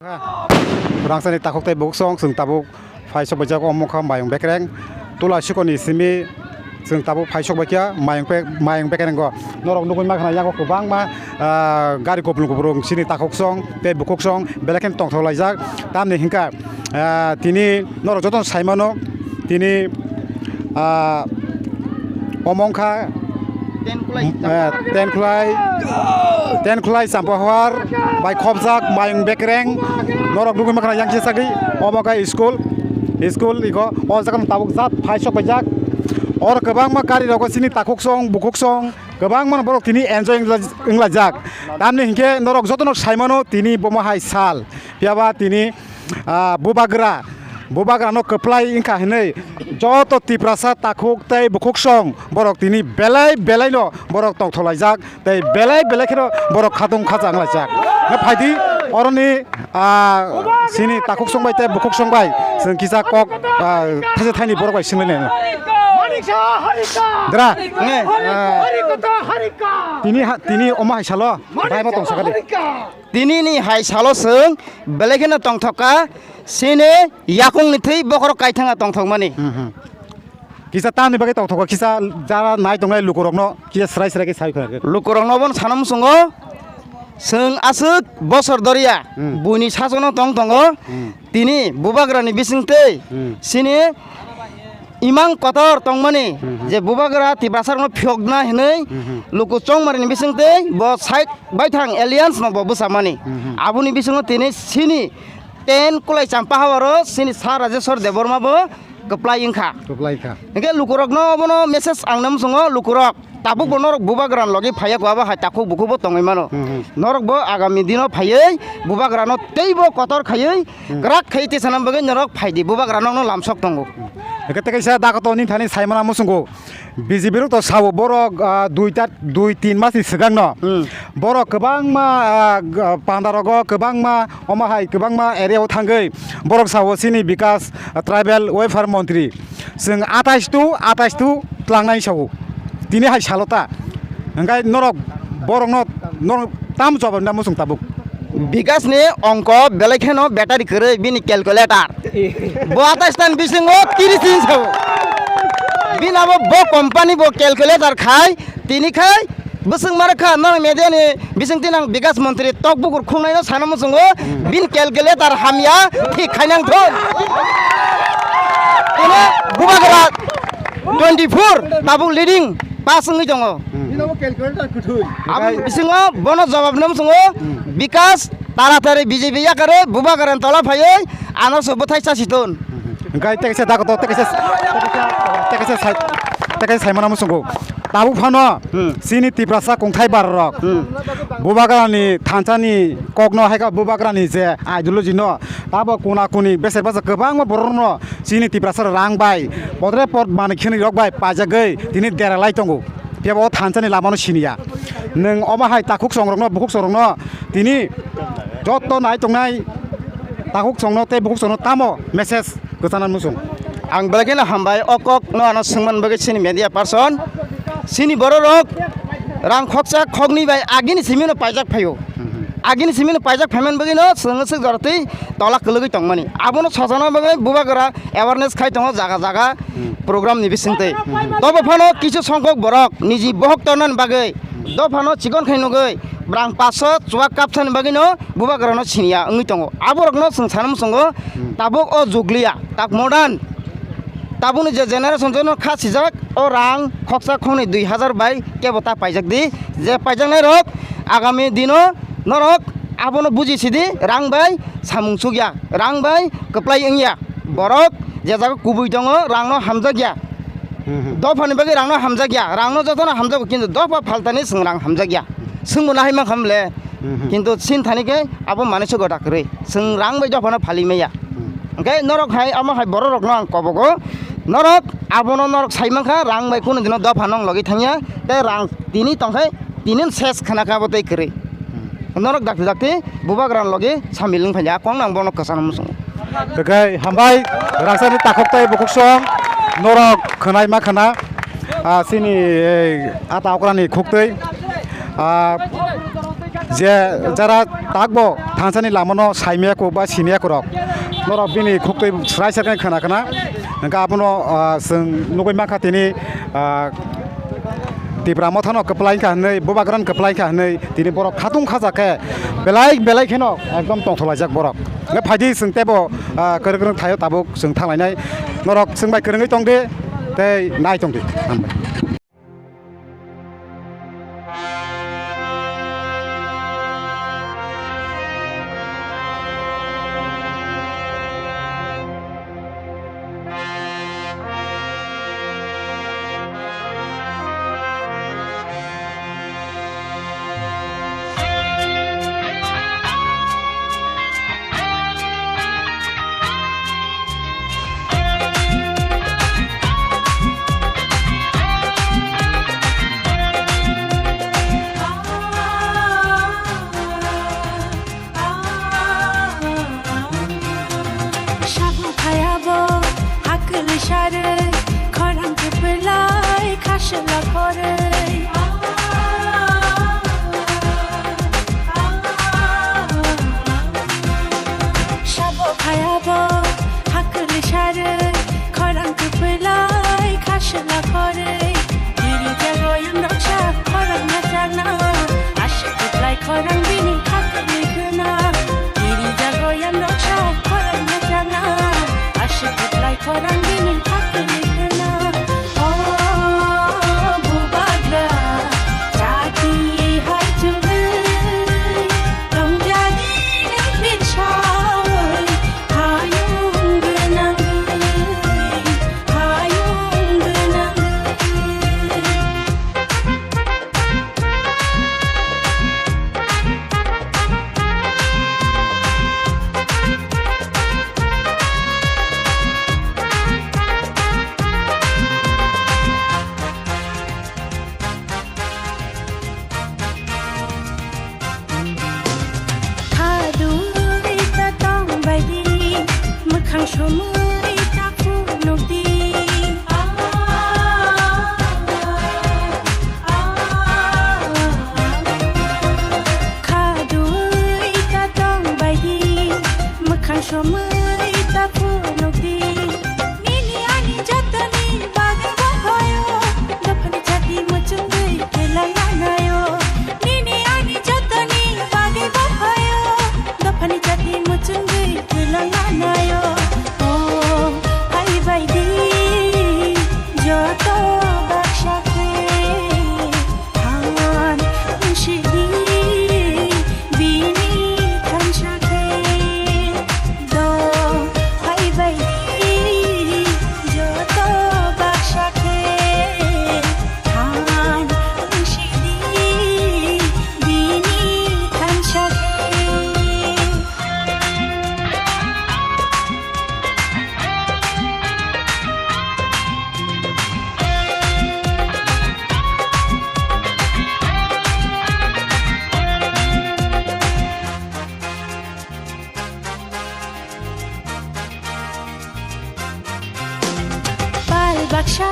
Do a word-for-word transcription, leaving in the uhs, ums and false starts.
Rangsani takhuk tei bukhuk song chwng tabuk phai sok baijak omo kha mayung bekreng. Tula sikoni simi chwng tabuk phai sok baikha mayung pe-, mayung bekreng go. Norok nugwi mankha yago kwbangma, ah, gari kupulung kupulung chini takhuk song tei bukhuk song belai kheno tongthok laijak. Tamni hinkha, ah, tini norok jotono saimano tini, ah, omo wngkha, eh, Tenkhulai, Tenkhulai Champahuar bai khopjak mayung bekreng. Norok nugwi mankha yang kisa sagwi omo kha school, school iko o jaga tabuk jat phai sok paijak. Oro kwbangma gari rok chini takhuk song, bukhuk song, kwbangma borok tini enjoy wngla-, wnglaijak. Tamni hinkhe norok jotono saimano tini bomo hai sal. Phiyaba tini, ah, bubagra, bubagrano kwplai wngkha hinwi joto Tiprasa takhuk tei bukhuk song borok tini belai belaino borok tongthok laijak tei belai belai kheno borok khatung khacha wnglaijak. Hwnkhe phaidi oroni, ah, chini takhuk song bai tei bukhuk song bai chwng kisa kok, ah, thaisa thaini borok bai swnglainai. Dra, eh, ah, tini ha, tini omo hai salo bai bo tong sakadi. Tinini hai salo chwng belai kheno tongthok kha, chini yakungni thwi bokhorok kaithanga tongthokmani. Hmm, hmm. Kisa tamni bagwi tongthok kha, kisa jara nai tongnai lukurokno kisa srai srai khe sai kha. Lukurokno bono sana muchungo, chwng aswk bosor doriya, hmm, buini sasono tong tongo, hmm, tini bubagrani bisingtwi, hmm, chini imang kotor tongmani, mhm, je bubagra Tiprasarokno phiyokna hinwi, mhm, luku chongmarini bisingtwi bo side baithang alliance no bo bwchamani. Mhm. Aboni bisingo tini chini Tenkhulai Champahuaro chini Sir Rajeshwar Debbarma bo kwplai wngkha. Kwplai kha. Hwnkhe lukurokno bono message ang nang muchungo, lukurok tabuk bo norok bubagrani logi phaiya kho, abo hai takhuk bukhuk bo tongwi mano. Hmm, hmm. Norok bo agami dino phaiwi bubagrano teibo kotor khaiwi, hmm, kwrak khaiwi tisanani bagwi norok phaidi, bubagra nokno lamsok tongo. Hwnkhe tei kaisa dakoto nini thani saimana muchungo. B J P rok to sabo borok, ah, dui ta, dui tin mas ni swkang no. Hmm. Borok kwbangma, ah, g-, panda rogo kwbangma, omo hai kwbangma area o thangwi borok sabo chini Bikas, ah, tribal welfare montri. Chwng atais tu, atais tu tlangnai sao. Tini hai salo ta. Hwnkhe norok borokno, norok tam jobab na muchung tabuk. Bikasni ongko belai kheno battery kwrwi bini calculator. Bo atais tan bisingo tiris inch sao. Bini abo bo company bo calculator khai, tini khai bwswk mara kha, nang media ni bising tinang Bikas montri tok bukur khumnaino sana muchungo, hmm, bini calculator hamya thik khainang thun. Tini bubagra twenty four tabuk leading pass wngwi tongo. Hmm. Bini abo calculator kwthwi. Abo bisingo bono jawab no muchungo, hmm, Bikas taratari B J P yakarwi bubagrani tola phaiwi ano se bwthai chasi ton. Hwnkhe tei kaisa dakoto, tei kaisa, tei kaisa sai, tei kaisa saimana muchungo. Tabuk phano, hmm, chini Tiprasa kongthai barorok, hmm, bubagrani thansani kokno hai kha bubagrani je ideology no, abo kuna kuni besek basa kwbangma borokno chini Tiprasa rang bai, podre pod mani khini rok bai paijagwi tini deralai tongo. Phiya bo o thansani lamano siniya. Nwng omo hai takhuk songrokno, bukhuk songrokno tini joto nai tongnai takhuk songno tei bukhuk songno tamo message kwchana muchung? Ang belai kheno hambai o kok no ano swngmani bagwi chini media person. Chini bororok rang khoksa khoknwi bai agini simino paijak phaio. Mhm. Agini simino paijak phaimani bagwino chwng swk jorotwi tola kwlwgwi tongmani. Abono sojana bagwi bubagra awareness khai tongo jaga jaga, hmm, program ni bisingtwi. Hmm. Tobo phano kisu songkok borok niji bohok tornani bagwi dophano chikon khai nugwi brang paso chuwak kapsani bagwino bubagrano siniya wngwi tongo. Aborokno chwng sana muchungo, hmm, tabuk o juglia tak modern tabukni je generation jono kha sijak o rang khoksa khoknwi dui hazar bai kebo ta paijak di, je paijaknai rok agami dino norok abono buji sidi, rang bai samung chukya, rang bai kwplai wngya. Borok je jaga kubui tongo, rangno hamjakya. Hmm, hmm. Dophani bagwi rangno hamjakya, rangno jotono hamjago, kintu dopha phaltani chwng rang hamjakya. Chwngbo nahai mankha mole, hmm, hmm, kintu sin thani khe abo manwi se gota kwrwi. Chwng rang bai dophano phali maya. Hmm. Hwnkhe norok hai, amo hai bororokno ang kobogo, norok abono norok sai mankha, rang bai kunu dino dophano wng logi thangya, tei rang tini tongkhe tini ses khna kha abo tei kwrwi. Hmm. Norok dakti dakti bubagrani logi samil wng phaiya, kok nang bono kwchana muchungo. Hwnkhe hambai, rangsani takhuk tei bukhuk song, norok khwnai ma khwna, ah, chini, eh, ata okrani khuktwi, ah, Je jara takbo thansani lamano saimaya kuk ba simaya kurok, norok bini khuktwi srai srai khna khna hwnkhe abono, ah, chwng nugwi mankha tini, ah, Tipra mothano kwplai kha hwnwi, bubagrano kwplai kha hwnwi tini borok khatung khaja khe belai belai kheno ekdom tongthok laijak borok. Hwnkhe phaidi chwng teibo, ah, kwrwng kwrwng thaio tabuk chwng thanglainai. Norok chwng bai kwrwngwi tongdi tei nai tongdi. Hambai. Sabu phayabo hakli sare, khorang kepelai khasla khore. Sabo phayabo hakli sare, khorang kepelai khasla khore. Diri jago yang roksa khorang na jana, asik keplai khorang bini khakli khna. Diri jago yang roksa khorang na jana, asik keplai khorang bini khakli khna. O bubagra, chati hai chungwi, tongjadi nang bin sawi, hayung gwnangwi, hayung gwnangwi. Khadui ta tong baidi, mwkhang somui ta phunukdi. Khadui ta tong baidi, mwkhang somui ta phunukdi. Nini ani jotoni bagwi baphayo, dophani chati muchungwi khelangna nayo. Nini ani jotoni bagwi baphayo, dophani chati muchungwi khelangna nayo. O hai baidi joto baksa khe. Than wngsidi bini thansa khe, do phaibai di joto baksa khe. Than wngsidi bini thansa khe. Pal baksa